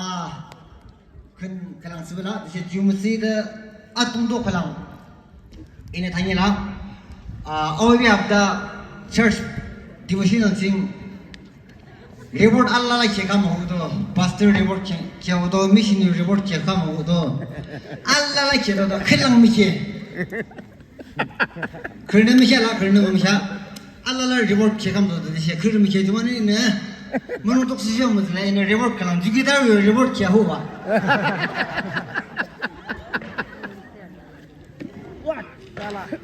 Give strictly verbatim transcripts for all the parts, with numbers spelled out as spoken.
Ah, khün khülang thsübah la, tüshe ju mütsü de atungto khülang. Inü thani la, ah, awe hapta church devotional ching report alala khekamdo, pastor report khe, khedo, missionary report khekamdo, alala khedo, khülang mükhe. Khürünü mükhe la, khürünü mükhe. Alala report khekamdo, tüshe khürü mükhe, jumonü inü. Münung toksü jom mütsü la, inü report khülang, jukita report khehuba.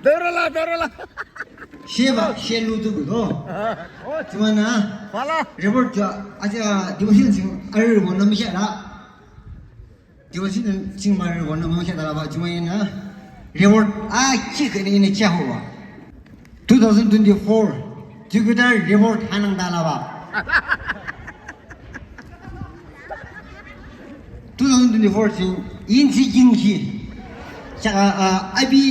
Dorala, dorala. Sheba, she lu tu do. Jumonü. Bala. Report ja, aja, devotion ching, arü wonü mükhe la. Devotion ching marü wonü mükhe la ba, jumonü. Report, a, ki kene inü khehuba. Two thousand twenty-four, jukita report hanangde la ba. Two thousand twenty-four ching, inchi jingki. Chaka, ah, abi,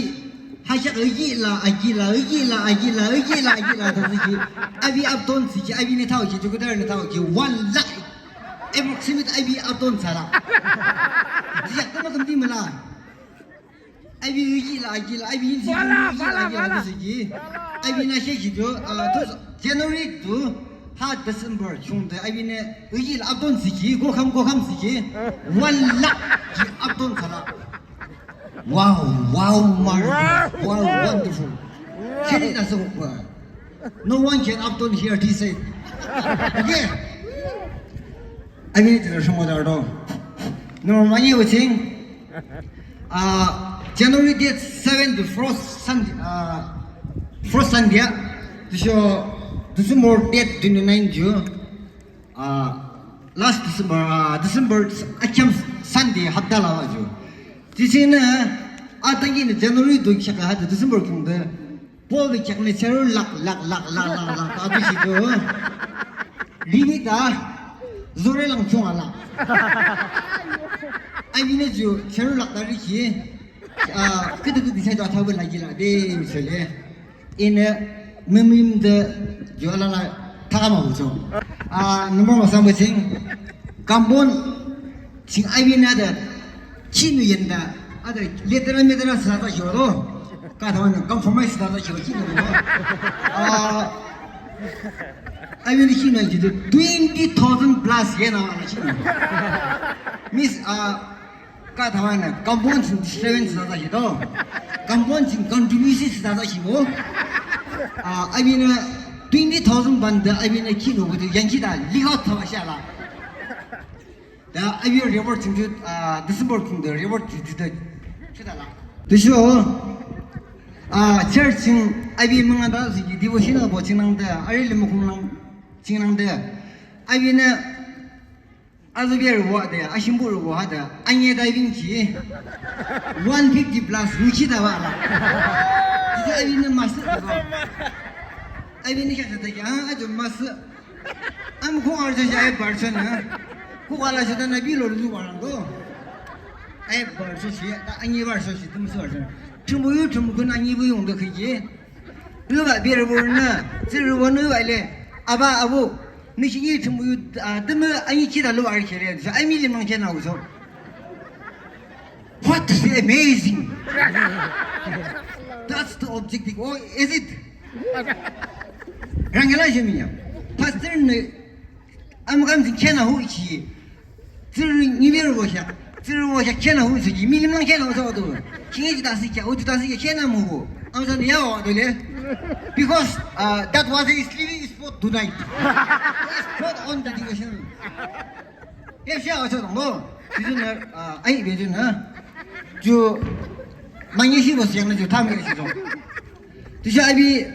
ha chaka igi la, agi la, igi la, agi la, igi la, agi la, tüsüki. Abi apton thsüki, abinü thaoki, jukita nü thaoki, one lakh. Approximate abi apton thsüla. Jia, kama kamdi müla. Abi igi la, agi la, abi inchi, bala, igi la, bala, agi la, bala. Tüsüki. Abinü she ki do, ah, to January to, ha December, chungde, abinü igi la, apton thsüki, go kham, go kham thsüki, one lakh ki apton thsüla. Wow, wow, marvelous. Wow, wow, wonderful. Wow. Sheri na so kwa. No one can apton here, he said. Okay. I mean, it's a show that. No, mani wuching. Uh, January date seven to first Sunday, uh, first Sunday, ah, to show December date twenty-nine ju, uh, last December, uh, December, uh, Sunday, hapta la wa ju. Tüshe nü, uh, atangi nü January to kya ka hapta December kung de, Paul de kyak nü cheru lak, lak, lak, abi shi do. Limit a, zore lang chung ala. Abinü ju cheru lak da riki. Ah, kıtı kıtı sa ju athabu lagi la de, mi sele. Inü, mümüm de, ju alala, thakama wucho. Ah, number one, sambo ching. Kambon, ching abinü de, chinu yenda, ada, letera metera sata yoro. Ka thawan, compromise sata yoro, chinu yoro. Ah, abinü chinu yenda, twenty thousand plus yena, chinu. Miss, ah, Ka thawan, compound disturbance thsüta shi do. Compound contribution thsüta shi do. Ah, abinü twenty thousand bande, abinü kino bande, yangkhi da, leak out thsüba shi ala. Da, abi report ching ju, ah, December kung de report ju, ju de, shi da la. Tüsho, ah, church ching, abi münga da, si, devotional bo ching nang de, ari le mo kung nang, ching nang de. Abinü, Azürübo de, ashimburubo ha de, anye diving ki, one fifty plus ruchi da wa la. Jiji abinü masü da wa. Abinü kya sa da kya, ha, ajo masü. Am kung arjo ja ai barjo na. Kung ala ja da na bi lo lu wa lang do. Ai barjo shi, da anye barjo shi, tum su arjo. Tum bu yu, tum bu kun anye bu yung do kiki. Nü ba bir bu na, zir bu nü ba le. Aba abu. Nü shi i tümü, ah, tümü ani kida lo ar kere, so, I mean, limang kena uso. What is amazing? That's the objective. Oh, is it? Rangela jemiya. Pastor nü, am kam zin kena hu ichi. Tsüri ngiber wo sha, tsüri wo sha kena hu siki, milim lang kena hu sa wa do. Kingi ji dasi kya, u ji dasi kya kena mu hu. Amsa ni ya wa do le. Because, uh, that was a sleeping spot tonight. Spot on the devotion. Hep sha wa sa dong lo. Jujun na, uh, ai bejun na. Ju, mangi shi wo siang na ju tam ge shi dong. Tüsho api,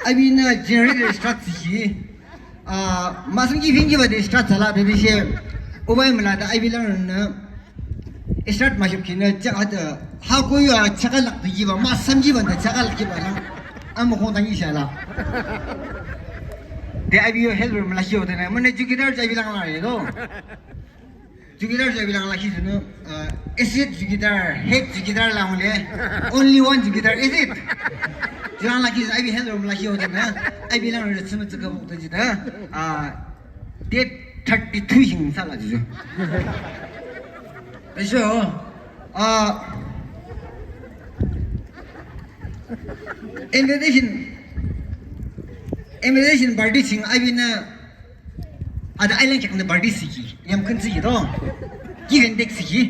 api nü generator start thsüshi. Ah, masang ki phingi ba de start thsüla, baby she. Ubai müla da api lang nü. Start ma ship ki nü, chak ha de, ha ko yo, chak lak de ki ba, masang ki ba de, chak lak ki ba lang. Ama kong tangi shala. De api yo helper müla shi yo de nü, mane jukidar api lang la ye do. Jukidar ju api lang lakhi junü, uh, acid jukidar, head jukidar lang le, only one jukidar, acid. Ju lang lakhi junü, api helper lakhi junü, api lang le tsümü tsüka bukta jida, uh, dead thirty-two ching thsülah ju. Tüsho, ah, invitation, invitation party ching apinü, ada island kheaknü party thsükhi, yamkhün thsükhi to. Give and take thsükhi.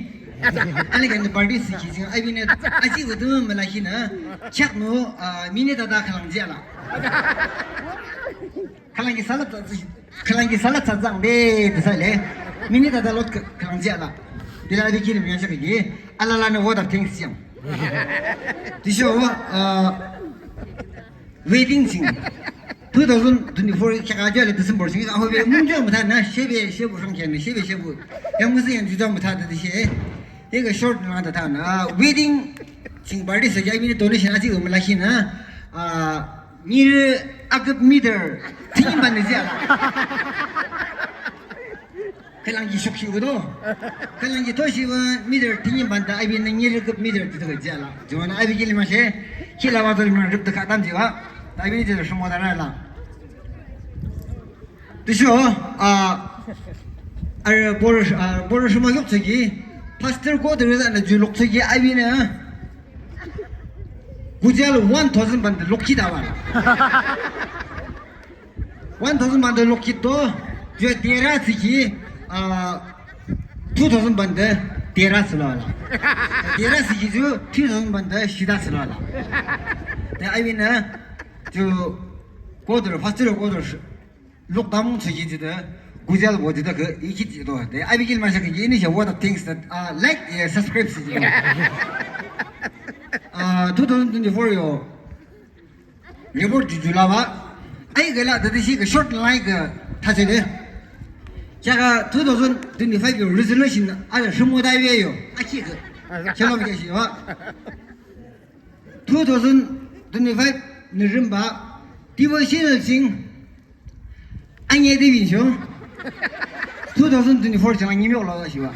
Island kheaknü party thsükhi ching apinü, aji udu mülakhinü, chak no, ah, minute ada khülang jihlah. Khülang ki salad, khülang ki salad thsüjang de, de thsüle. Minute ada lot khülang jihlah. Dela api kilim yangshakhi. Alalanü vote of thanks jihang. Tüsho, ah, wedding ching. Two thousand twenty-four kheak ajo le December ching. Aho be mungjo mütha na, shebe, shebu shong kheaknü, shebe, shebu. Yamkhün thsü yang jujo mütha de she. Ika short na da tha na. Ah, wedding ching party thsüjih apinü donation aji mülakhinü. Ah, Nyirü aküp meter, thünim banü jihlah. Khülang ki shokshi udo. Khülang ki toshi u meter thünim banü apinü nyirü aküp meter tütü jihlah. Jumonü api kilim ashe, kila wa to limang rüp tüka tam jiwa. Apinü jihlah shumo da la. Tüsho, ah, arü bor, ah, bor shumo yok thsükhi, pastor ko de rüza na ju lok thsükhi apinü. Gujal one thousand banü lokhi da wa. One thousand banü lokhi to, ju tera thsükhi, ah, two thousand banü tera thsüla la. Tera thsükhi ju two thousand banü shida thsüla la. Te apinü, ju ko de pastor ko de Lockdown thsüki jide, gujal bo jide ke iki jido. De, api kilim ashe ke ini she vote of thanks that, uh, like, eh, subscribe thsüki. Uh, two thousand twenty-four yo report ju ju la ba. Ai ke la de shi ke short line ke thachele. Kya ka two thousand twenty-five yo resolution a shumo da yo. Aki ke. Shalom ke shi ba. Two thousand twenty-five nü rimba, devotional ching, anye de bin sho. Two thousand twenty-four chang nyimyo la shi ba.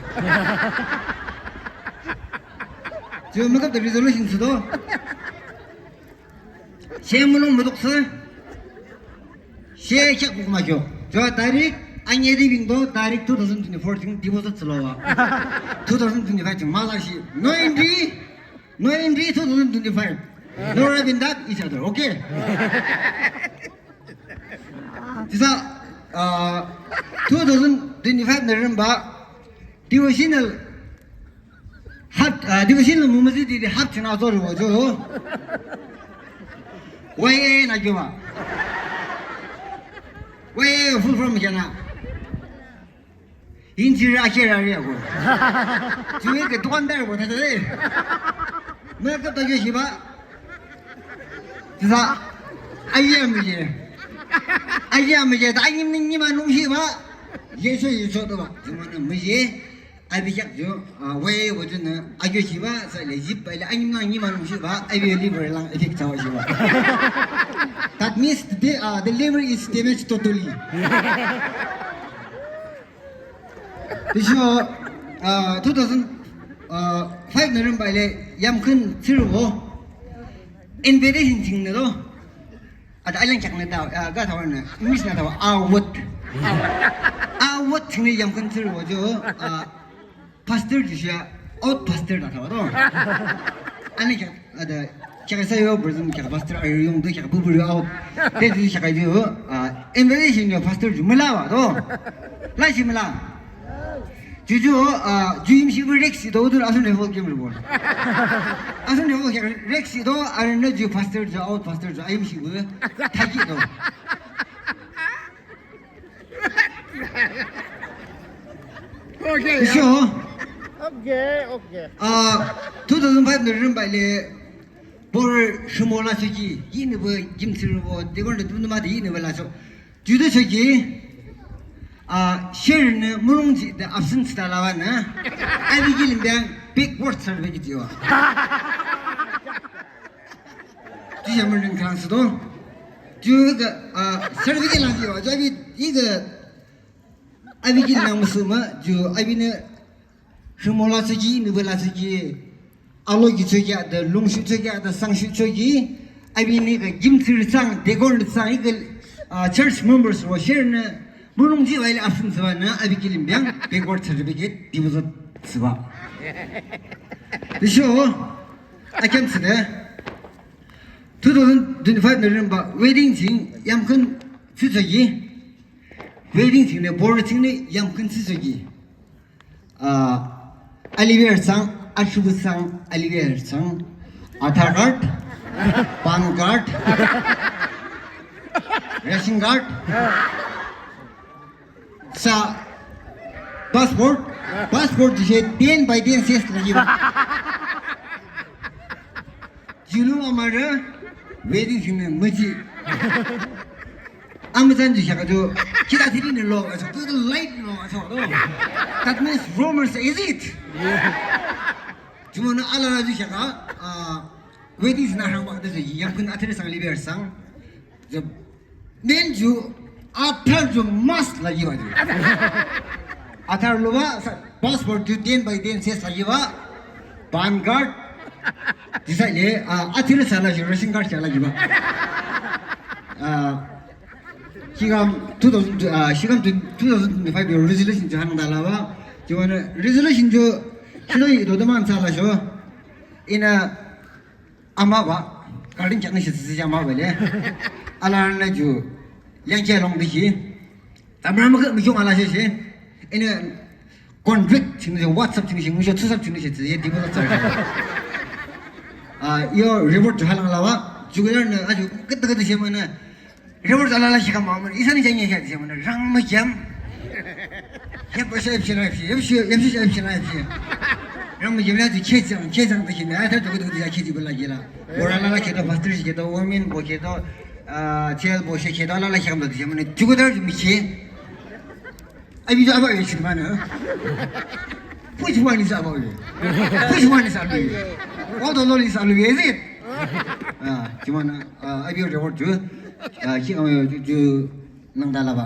Ju makap de resolution thsüdo. She mulong mudok thsü. She kyak buk ma kyo. Ju tarik, anye de bin do, tarik two thousand twenty-four ching devotional thsülo ba. Two thousand twenty-five ching mala shi. No entry. No entry two thousand twenty-five. No rubbing that each other, okay? Sisa, uh, two thousand twenty-five nü rimba, devotional, hap, uh, devotional mumüzi di, di hap china zori wo jo. Why na jo ba? Why full form kya na? Injiri akira ri ako. Juwe ke dukan dar bo tata de. Maka ta yo shi ba. Tisa. Ayi amije. Ayi amije ta ayi ni ni ma nung shi ba. Yeso yeso to ba. Jumana mije. Abi jak jo. Ah, we wo juna. Ayo shi ba. Sa le jip ba le ayi na ni ma nung shi ba. Abi liver lang effect sa shi ba. That means the, uh, the liver is damaged totally. Tüsho, uh, two thousand, uh, five nü rimba le yamkhün thsürübo. Invitation ching nü lo. Ada island kyak nü ta, uh, ga ta wa nü, English nü ta wa, award. Award ching nü yamkhün thsürübo jo, uh, pastor ju shia, out pastor da ta wa do. Ani kyak Ada, kya sa yo, person kya pastor ayo yung do, kya bubur yo out. Te ju kya ju, ah, invitation yo pastor ju mula wa do. La shi mula. Ju ju, ah, ju yim shi bu rek shi do, do asun ne hol kim ru bo. Asun ne hol kya rek shi do, asun ne ju pastor ju out, pastor ju ayim shi bu. Thaki do. Okay. Sure. Okay, okay. Ah, two thousand five nü rimba le, bor shumo la soki, yini bo, gimsir bo, deacon de dum ma de yini bo la so. Judo soki, ah, share nü mulong ji de absence da la wa na. Abi gilim bang big word sar be ji wa. Ju ya mülün kang sudo. Ju ga, ah, certificate lang ji wa. Ju abi, iga, abi ki lang musu ma. Ju abi ne, shumo la suji, nubu la suji. Alo ki suji ada, lungshu suji ada, sangshu suji. Abi ne ga gimsir sang, deacon sang, iga, ah, church members wo share ne. Mulong ji wai le asung thsübah nü api kilim biang backward certificate deposit thsübah. Tüsho akhüm thsüde two thousand twenty-five nü rimba wedding ching yamkhün thsüchoki. Wedding ching nü bor ching nü yamkhün thsüchoki. Ah, aliber sang, ashubu sang, aliber sang, Aadhaar card, PAN card, ration card, sa passport, passport jise ten by ten size lagiba. Julu amara wedding sine maji. Amazon ji shaka jo, kida thiri ne lo, aso, to the light lo, aso, no. That means rumors, is it? Jumonü alala ji shaka, ah, wedding sine rang ba, de yamkhün athiri sang liber sang. Jo, men ju, Aadhaar ju must lagiba ju. Aadhaar loba, sa, passport ju ten by ten size lagiba. PAN card. Jisa le, ah, athiri sala ju ration card sala lagiba. Ah, shikam two thousand, ah, shikam two thousand twenty-five yo resolution ju hanang dalaba. Jumonü resolution ju, shilo yi do deman sala jo. Inü Amaba, garden chaknü shi tsütsü amaba le. Alarünü ju, yangkhi along de shi. Tamra mükü mükyung ala shi shi. Inü convict chingnü shi, WhatsApp chingnü shi, ngusho WhatsApp chingnü shi, tsü ye dibo tsü. Ah, yo report ju halang lawa. Ju gada nü, aju, kıt kıt shi münü. Report alala shikam mama, isa ni janya ya diya mana, rang makiam. Yap asha yap shila yap shi, yap shi, yap shi, yap shila yap shi. Rang makiam la tu chechang, chechang ta shi na, ta tu tu ya chechi bala gila. Ora alala keto, pastor shi keto, women bo keto, ah, chel bo shi keto, alala shikam ta diya mana, jukudar ju mi che. Abi ju aba yo shi mana. Which one is aba yo? Which one is aba yo? All the Lord is aba yo, is it? Ah, shi mana, ah, abi yo report ju. Ah, shi kama yo ju, ju nang dalaba.